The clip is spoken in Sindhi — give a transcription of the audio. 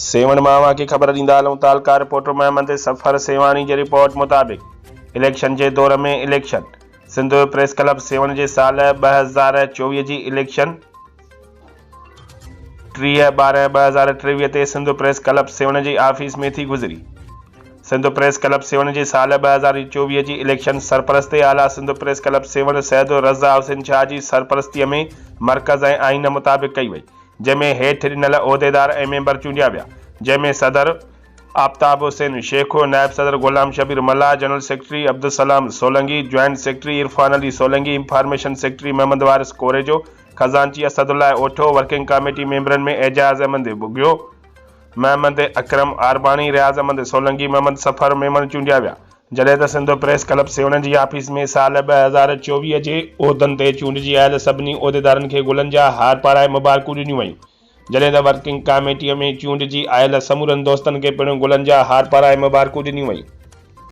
سيوهڻ مان اوهان کي خبر ڏيندا هلون تعلقه رپورٽر محمد صفر سيوهاڻي جي رپورٽ مطابق اليڪشن جي دور ۾ election Sindh press club Sehwan جي سال 2024 جي اليڪشن 30 12 2023 تي سنڌ پريس ڪلب سيوهڻ جي آفيس ۾ ٿي گذري. سنڌ پريس ڪلب سيوهڻ جي سال 2024 جي اليڪشن سرپرست اعليٰ سنڌ پريس ڪلب سيوهڻ سيد رضا حسين شاهه جي سرپرستي ۾ مرڪز ۽ آئين مطابق ڪئي وئي. جنهن ۾ هيٺ ڏنل عهديدار ۽ ميمبر چونڊيا ويا، جنهن ۾ صدر آفتاب حسين شيخ، نائب صدر Ghulam Shabbir Mallah, general secretary Abdulsalam Solangi, joint secretary Irfan Ali Solangi, information secretary Muhammad Waris Korejo, خزانچي اسدالله اوٺو، ورڪنگ ڪاميٽي ميمبرن ۾ اعجاز احمد ٻگهيو، محمد اڪرم عارباڻي، رياض احمد سولنگي، محمد صفر ميمڻ چونڊيا ويا. جڏهن ته سنڌ پريس ڪلب سيوهڻ جي آفيس ۾ سال 2024 جي عهدن تي چونڊجي آيل سڀني عهديدارن کي گلن جا هار پارائي مبارڪون ڏنيون ويون، جڏهن ته ورڪنگ ڪاميٽيء ۾ چونڊجي آيل سمورن دوستن کي پڻ گلن جا هار پارائي مبارڪون ڏنيون ويون.